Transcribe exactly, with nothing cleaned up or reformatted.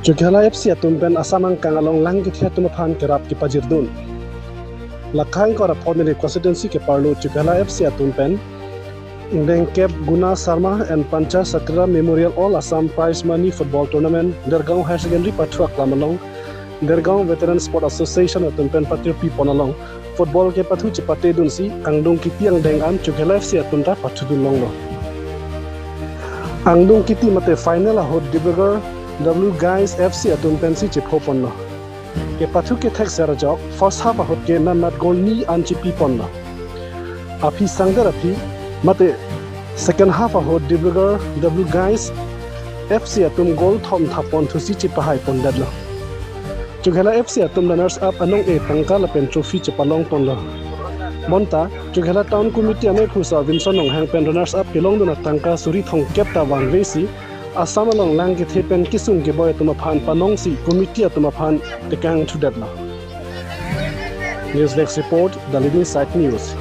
Chokihola F C atum pen Assam angkang along lang kethe atum aphan kerap kepajirdun. Lakha ingkoi ra pho Nilip constituency keparlo Chokihola F C atum pen ingdeng kep Guna Sharma and Pancha Satria Memorial All Assam Prize Money Football Tournament Dergaon Higher Secondary pathu aklam along Dergaon Veteran Sport Association atum pen patirpi pon along football kepathu chepatedunsi angdung kiti angdeng an Chokihola F C atum ta pathudun longlo. Angdung kiti mate final ahut Dibrugarh W Guys F C atum pensi chepho ponlo. Kepathu kethek ser ajok first half ahut ke nanat goal ni an chepi ponlo. Aphi sangder aphi mate second half ahut Dibrugarh W Guys F C atum goal thom thap pon thusi chepahai pondetlo. Chokihola F C atum runners up anong-e tangka lapen trophy chepalong ponlo. Bonta Chokihola Town Committee amei phusa Vinson Ronghang pen runners up kelongdun atangka suri thomkep ta vangvesi Assam along lang kethe pen kesung keboi atum aphan panongsi committee atum aphan tekang thudetlo. News Desk Report, The Living Site News.